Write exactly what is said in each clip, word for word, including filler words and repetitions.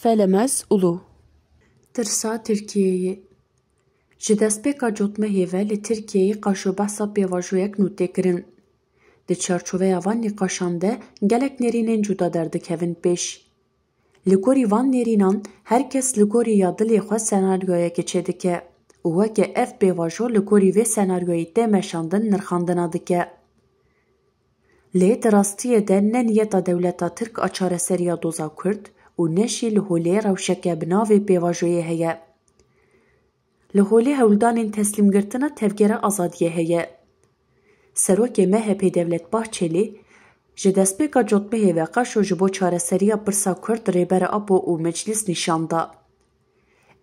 Felemez Ulu. Tirsa Tirkiyeyê. Ji destpêka cotmehê ve li Tirkiyeyê qaşo behsa pêvajoyek nû tê kirin. Di çarçoveya van nîqaşan de gelek nêrînên cuda derdikevin pêş. Li gorî van nêrînan her kes li gorî ya dilê xwe senaryoyekê çêdike û weke ev pêvajo li gorî vê senaryoyê tê meşandin nirxandina dike. Lê di rastiyê de ne niyeta dewleta Tirk a çareseriya doza Kurd û ne jî li holê rewşeke bi navê pêvajoyê heye. Li holê hewldanên teslîmgirtina tevgera azadiyê heye. Serokê M H P Devlet Bahçelî ji destpêka cotmehê ve qaşo ji bo çareseriya pirsa Kurd Rêber Apo û Meclîs nîşan da.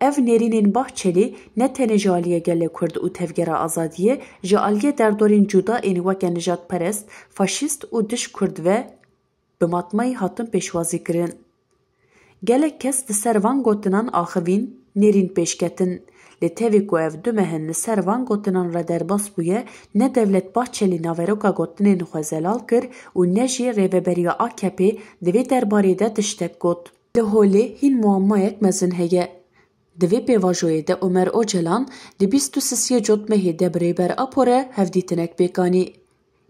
Ev nêrînên Bahçelî ne tenê ji aliyê gelê Kurd û tevgera azadiyê, ji aliyê derdorên cuda ên weke nijadperest, faşîst û dij Kurd ve bi matmayî hatin pêşwazî kirin. Gelek kes li ser van gotinan axivîn, nêrîn pêş ketin. Lê tevî ku ev du meh in li ser van gotinan re derbas bûye, ne Devlet Bahçelî naveroka gotinên xwe zelal kir û ne jî rêveberiya A K P di vê derbarê de tiştek got. Li holê hîn muammayek mezin heye. Di vê pêvajoyê de Omer Ocalan di bîst û sisiyê cotmehê de bi Rêber Apo re hevdîtinek pêk anî.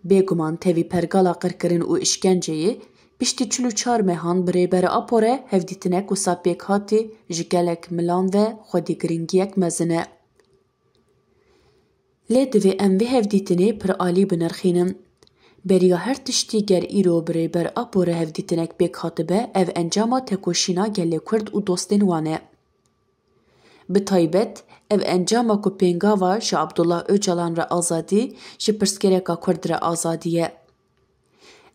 Bêguman tevî pergala qirkirin û îşkenceyê, piştî çil û çar mehan bi Rêber Apo re hevdîtinek wisa pêk hatî ji gelek milan ve xwedî giringiyek mezin e. Lê divê em vê hevdîtinê piralî binirxînin. Beriya her tiştî ger îro bi Rêber Apo re hevdîtinek pêk hatibe, ev encama tekoşîna gelê Kurd û dostên wan e. Bi taybet, ev encama ku pêngava ji Abdullah Ocalan re azadî, ji pirsgirêka Kurd re azadî ye.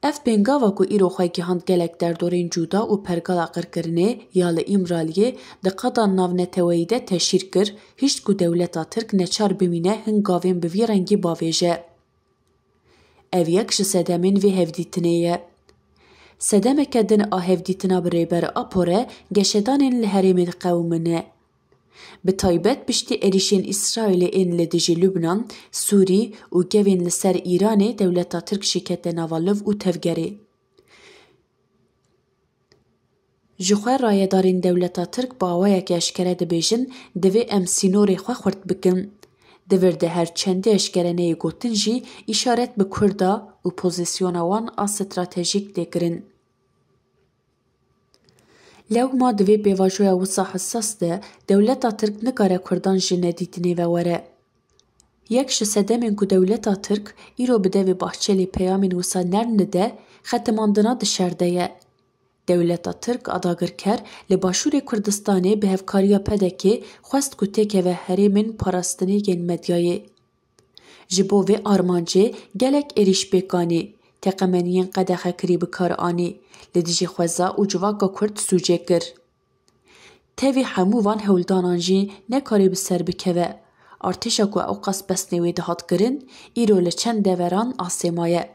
Ev pêngava ku îro xwe gihand gelek derdorên cuda û pergala qirkirinê ya li Îmraliyê di qada navneteweyî de teşhîr kir, hişt ku dewleta Tirk neçar bimîne hin gavên bi vî rengî bavêje. Ev yek ji sedemên vê hevdîtinê ye. Sedemeke din a hevdîtina bi Rêber Apo re geşedanên li herêmê diqewimine. Bi taybet piştî êrîşên Îsraîlê ên li dijî Lubnan, Sûrî û gevên li ser Îranê dewleta Tirk jî kete nava liv û tevgerê. Ji xwe rayedarên dewleta Tirk bi awayekî eşkere dibêjin, divê em sînorê xwe xurt bikin. Di vir de her çendê eşkere neyê gotin jî îşaret bi Kurda û pozîsyona wan a stratejîk tê kirin. Lewma di vê pêvajoya wisa hesas de dewleta Tirk nikare Kurdan ji nedîtinê ve were. Yek ji sedemên ku dewleta Tirk îro bi devê Bahçelî peyamên wisa nerm dide, xetimandina di şer de ye. Dewleta Tirk a dagirker li Başûrê Kurdistanê bi hevkariya P D K'ê xwest ku têkeve herêmên parastinê yên medyayê. Ji bo vê armancê gelek êrîş pêk anî, teqemeniyên qedexekirî bi kar anî, li dijî xweza û civaka Kurd sûcê kir. Tevî hemû van hewldanan jî nekarî bi ser bikeve. Artêşa ku ewqas pesnê wê dihat kirin, îro li çend deveran asê maye.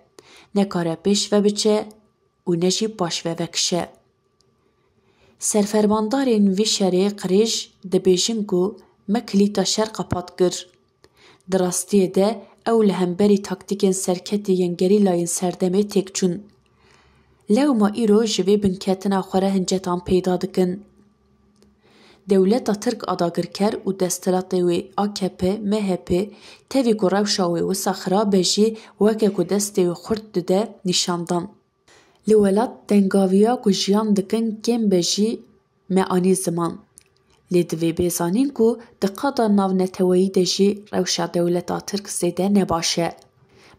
Nekare pêş ve biçe û ne jî paş ve vekişe. Serfermandarên vî şerê qirêj dibêjin ku me kilîta şer qepat kir. Di rastiyê de ew li hemberî taktîkên serketî yên gerîlayên serdemê têk çûn. Lewma îro ji vê binketina xwe re hincetan peyda dikin. Dewleta Tirk a dagirker û desthilatê wê A K P, M H P, tevî ku rewşa wê wisa xirab e jî weke ku destê wê xurt dide nîşan dan. Li welat tengaviya ku jiyan dikin kêm be jî me anî ziman. Lê divê bê zanîn ku di qada navneteweyî de jî rewşa dewleta Tirk zêde ne baş e.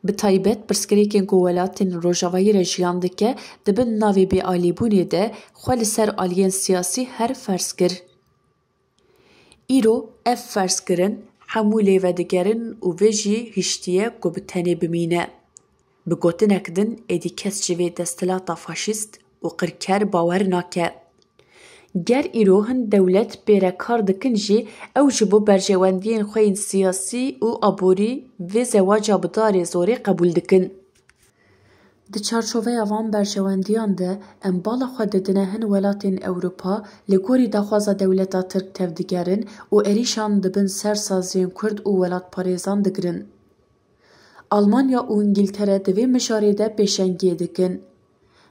Bi taybet pirsgirêkên ku welatên rojavayî re jiyan dike, di bin navê bêalîbûnê de xwe li ser aliyên siyasî her ferz kir. Îro ev ferzkirin hemû lê vedigerin û vê jî hiştiye ku bi tenê bimîne. Bi gotinek din, êdî kes ji vê desthilata faşîst û qirker bawer nake. Ger îro hin dewlet pê re kar dikin jî, ew ji bo berjewendiyên xwe yên siyasî û aborî vê zewaca bi darê zorê qebûl dikin. Di çarçoveya van berjewendiyan de, em bala xwe didine hin welatên Ewropa, li gorî daxwaza dewleta Tirk tevdigerin û êrîşan dibin ser saziyên Kurd û welatparêzan digirin. Almanya û Îngîltere di vê mijarê de pêşengiyê dikin.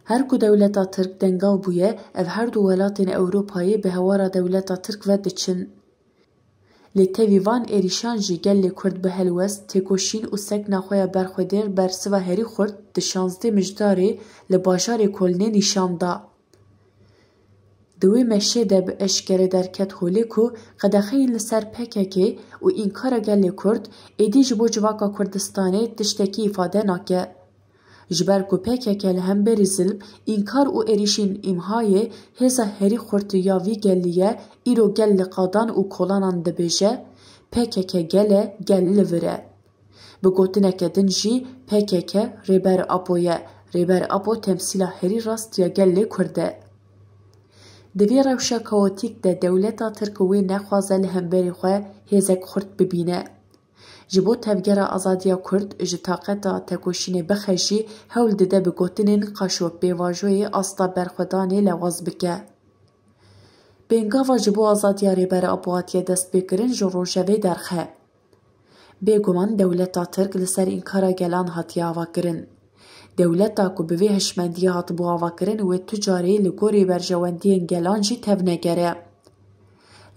Her ku dewleta Tirk dengav bûye, ev her du welatên Ewropayê bi hewara dewleta Tirk ve diçin. Lê tevî van êrîşan jî gelê Kurd bi helwest, têkoşîn û sekna xwe ya berxwedêr bersiva herî xurt di şazdeh Mijdarê li bajarê Kolnê nîşan da. Di wê meşê de bi eşkere derket holê ku qedexeyên li ser P K K û înkara gelê Kurd êdî ji bo civaka Kurdistanê tiştekî îfade nake. Ji ber ku P K K li hemberî zilm, înkar û êrîşên îmhayê hêza herî xurt ya vî gelî ye, îro gel li qadan û kolanan dibêje, P K K gel e, gel li vir e. Bi gotineke din jî P K K Rêber Apo ye. Rêber Apo temsîla herî rast ya gelê Kurd e. Di vê rewşa kaotîk de dewleta Tirk wê nexwaze li hemberî xwe hêzek xurt bibîne. Ji bo tevgera azadiya Kurd ji taqeta tekoşînê bixe jî hewl dide bi gotinên qaşo pêvajoyê asta berxwedanê lewaz bike. Pêngava ji bo azadiya Rêber Apo hatiye destpêkirin ji rojevê derxe. Bêguman dewleta Tirk li ser înkara gelan hatiye avakirin. Dewleta ku bi vê hişmendiyê hatibû avakirin wê tu carî li gorî berjewendiyên gelan jî tevnegere.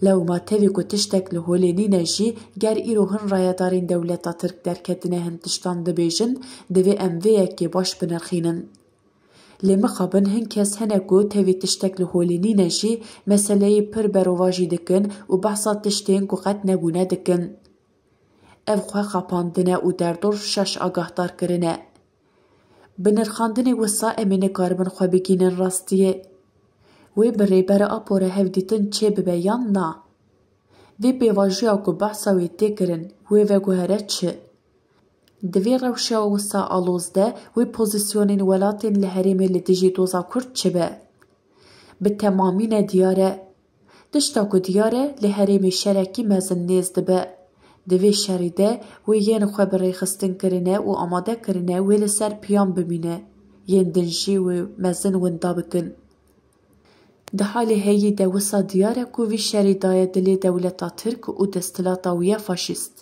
Lewma tevî ku tiştek li holê nîne jî, ger îro hin rayedarên dewleta Tirk derketine hin tiştan dibêjin, divê em vê yekê baş binirxînin. Lê mixabin hin kes hene ku tevî tiştek li holê nîne jî, meseleyê pir berovajî dikin û behsa tiştên ku qet nebûne dikin. Ev xwe xapandin e û derdor şaş agahdar kirine. Bi nirxandinê wisa em ê nikaribin xwe bigihînin rastiyê. Wê bi Rêber Apo re hevdîtin çêbibe yan na? Vê pêvajoya ku behsa wê tê kirin, wê veguhere çi? Di vê rewşa wisa aloz de wê pozîsyonên welatên li herêmê li dijî doza Kurd çi be? Bi temamî ne diyar e. Tişta ku diyar e, li herêmê şerekî mezin nêz dibe. Di vê şerî de wê yên xwe bi rêxistin kirine û amade kirine wê li ser piyan bimîne. Yên din jî wê mezin winda bikin. Di halê heyî de wisa diyar e ku vî şerî daye dilê dewleta Tirk û desthilata wî ya faşîst.